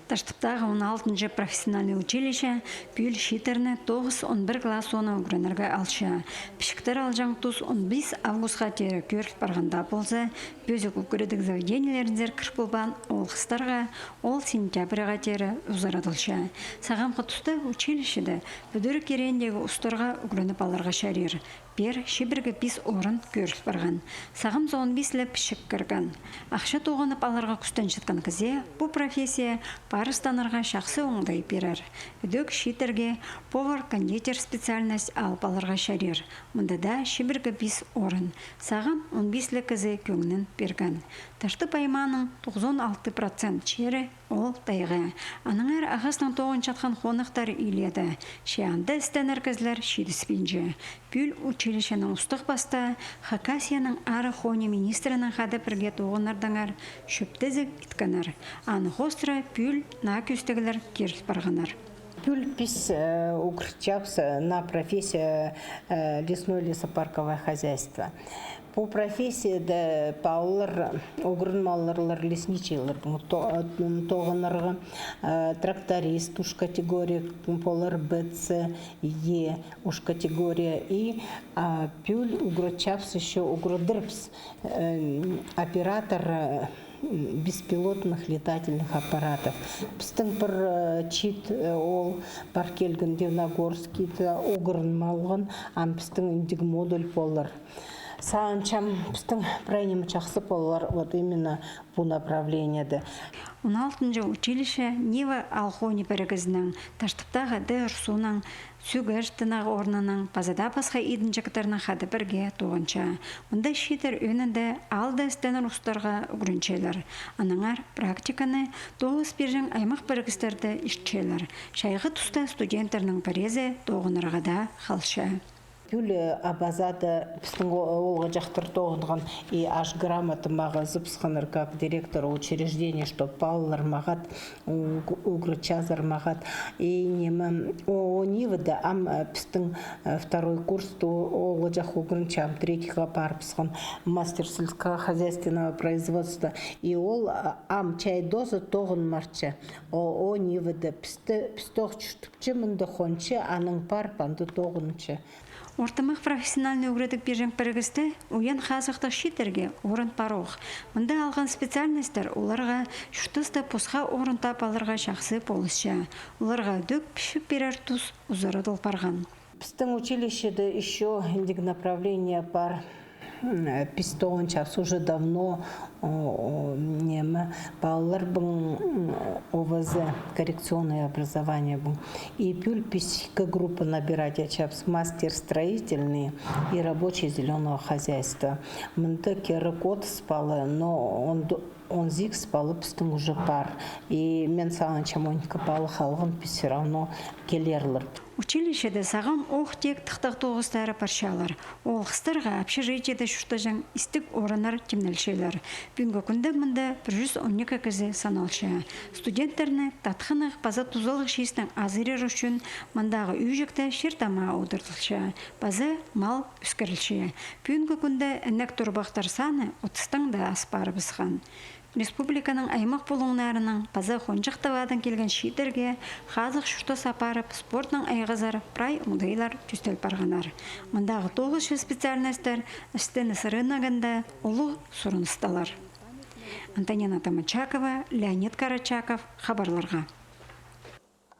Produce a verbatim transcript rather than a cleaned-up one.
Таштыптағы он алтынҷы профессиональный училище пӱӱл чииттерні тоғыс-он пір класс соонаң ӱгренерге алча. Пічіктер алҷаң тус он пис августха теере кӧріл парғанда полза, пӧзік ӱгредіг заведениелерінзер кір полбаан оолғыстарға ол сентябрьға теере узарадылча. Сағамғы туста училищеде пӱдіріг иреендегі устарға ӱгреніп аларға чарир. Пеер чибіргі пис орын кӧріл парған. Сағам за он пис ле пічік кірген. Ахча тоғынып аларға кӱстенчеткен кізее пу профессия парыстанарға чахсы оңдай пирер. Ідӧк чииттерге повар-кондитер специальность алып аларға чарир. Мында даа чибіргі пис орын. Сағам он пис ле кізі кӧңнін пирген. Таштып аймааның тоғызон алты процент чирі ол тайға. Аннаңар ағастаң тоғынчатхан хонахтар илееде. Че анда істенер кізілер читіспинче. Пӱӱл училищенің устағ-пастаа Хакасияның арығ хонии министрінең хада пірге тоғыннардаңар чӧптезіг иткеннер. Аны хоостыра пӱӱл наа кӧстегілер киріл парғаннар. Пӱӱл піс, э, ӱгретчебіс, э, на профессия, э, лесное лесопарковое хозяйство. Пу профессияда палалар ӱгреніп аларлар лесничийлердең то-, м, тоғынарға, э, тракторист уж категория полар, Б Ц, Е уж категория. И, а, пӱӱл ӱгретчебіс, ещё ӱгредербіс, э, оператор, э, беспилотных летательных аппаратов. Пістің пір, э, чиит, э, ол пар килген Дивногорскиде ӱгреніп алған, ам пістің індіг модуль полар. Сағынчам, пістің прай ниме чахсы полар, вот именно пу направлениеде. Он алтынҷы училище Нива аал хонии пірігізінең, Таштыптағы Д Р С У-ның, Сӱгер тынағ орнының паза даа пасха идінҷіктернең хада пірге тоғынча. Мында чииттер ӧӧнінде аалда істенер устарға ӱгренчелер. Аннаңар практиканы тоғыс пирҷең аймах пірігістерде итчелер. Чайғы туста студенттернің пірезі тоғынарға даа халча. Пӱӱл Абазада пістің о-, оолғаҷахтар тоғынған, и аж грамота мағаа сыбысханнар как директор учреждения, что палалар мағат, ӱг-, ӱгретчезер мағат. И ниме, о, о Нивада ам, э, пістің, э, второй курста о-, оолғаҷах ӱгренче, ам третьйға парыбысхан, мастер сельскохозяйственного производства. И ол, а, ам чай тооза тоғынмарча. О, о Нивада пісті, пісті ох чуртапча, мында хонча, анаң парып, анда тоғынча. Ортымах профессиональный ӱгредіг пирҷең пірігісте уян хазахтығ чииттерге орын парох. Мында алған специальностьтар оларға чуртаста посха орын таап аларға чахсы полысча. Оларға ідӧк пічік пирер тус узарадыл парған. Пістің училищеде ещё індіг направление пар. М, піс тоғынчабыс уже давно, о, о, ниме, палаларбың, м, О В З, коррекционное образованиебің. И пӱӱл піс ікі группа набирать итчебіс: мастер строительный и рабочий зелёного хозяйства. Мында кирек отыс пала, но он д-, он сигіс пала пістің уже пар. И мин сағынчам, он ікі пала халған піс всё равно килерлер. Училищеде сағам ох тек тыхтағ тоғыстары парчалар. Оолғыстарға общежитиеде чуртаҷаң истіг орыннар тимнелчелер. Пӱӱнгі кӱнде мында пір чӱс он ікі кізі саналча. Студенттерні татхыннығ паза тузалығ чиистең азырир ӱчӱн мындағы ӱҷікте чир-тамаа одыртылча, паза мал ӧскірілче. Пӱӱнгі кӱнде інек-турбахтар саны отыстаң даа ас парыбысхан. Республиканың аймах пулуңнарынаң паза хонҷых таладаң килген чииттерге хазах чуртас апарып, спортнаң айғазар прай оңдайлар тӧстел парғаннар. Мындағы тоғысчы специальностьтар істеніс рыногында улуғ сурынысталар. Антонина Томочакова, Леонид Карачаков, хабарларға.